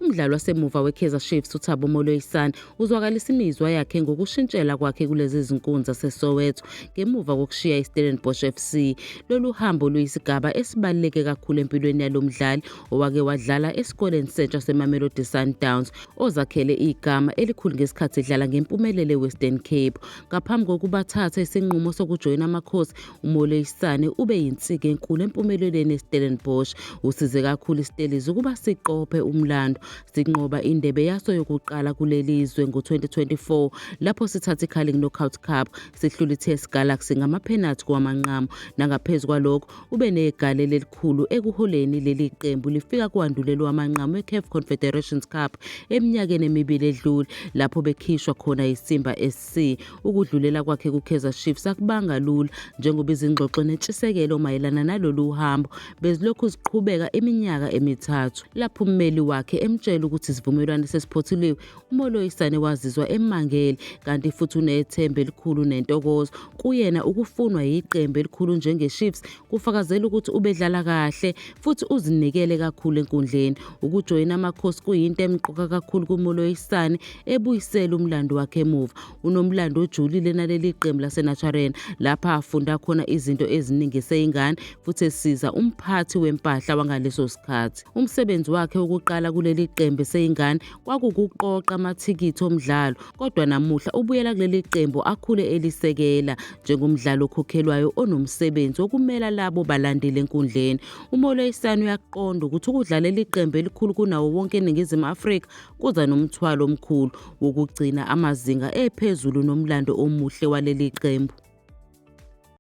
Umdlali wasemuva weKaizer Chiefs uThabo Moloisane uzwakalisa imizwa yakhe ngokushintshela kwakhe kulezi zinkunzi zaseSoweto ngemuva kokushiya iStellenbosch FC. Lolu hambo luyisigaba esibaluleke kakhulu empilweni yalo mdlali owake wadlala esikoleni sentsha seMamelodi Sundowns ozakhele igama elikhulu ngesikhathi edlala ngempumelelo eWestern Cape. Ngaphambi kokuba athathe isinqumo sokujoyina Amakhosi, uMoloisane ube yinsika enkulu empumelelweni yeStellenbosch. Usize kakhulu iStellies ukuba siqophe umlando, sinqoba indebe yaso yokuqala kuleli zwe ngo-2024 lapho sithatha iCarling Knockout Cup sihlula iTS Galaxy ngamaphenathi kowamanqamu. Nangaphezu kwalokho, ube negalelo elikhulu ekuholeni leli qembu lifika kowandulela owamanqamu weCAF Confederations Cup eminyakeni emibili edlule lapho bekhishwa khona yiSimba SC. Ukudlulela kwakhe kuKaizer Chiefs akubanga lula njengoba izingxoxo nentshisekelo mayelana nalolu hambo bezilokhu ziqhubeka iminyaka emithathu. Lapho ummeli wakhe emtshela ukuthi isivumelwano sesiphothuliwe, uMoloisane wazizwa emangele kanti futhi unethemba elikhulu nentokozo kuyena ukufunwa yiqembu elikhulu njengeChiefs kufakazela ukuthi ubedlala kahle futhi uzinikele kakhulu enkundleni. Ukujoyina Amakhosi kuyinto emqoka kakhulu kuMoloisane ebuyisela umlando wakhe emuva. Unomlando ojulile naleli qembu laseNaturena lapha afunda khona izinto eziningi eseyingane futhi esiza umphathi wempahla wangaleso sikhathi. Umsebenzi wakhe wokuqala kuleli qembu eseyingane kwakukuqoqa amathikithi omdlalo kodwa namuhla ubuyela kuleli qembu akhule elisekela njengomdlali okhokhelwayo onomsebenzi wokumela labo balandeli enkundleni. UMoloisane uyaqonda ukuthi ukudlalela iqembu elikhulu kunawo wonke eNingizimu Afrika kuza nomthwalo omkhulu wokugcina amazinga ephezulu nomlando omuhle waleli qembu.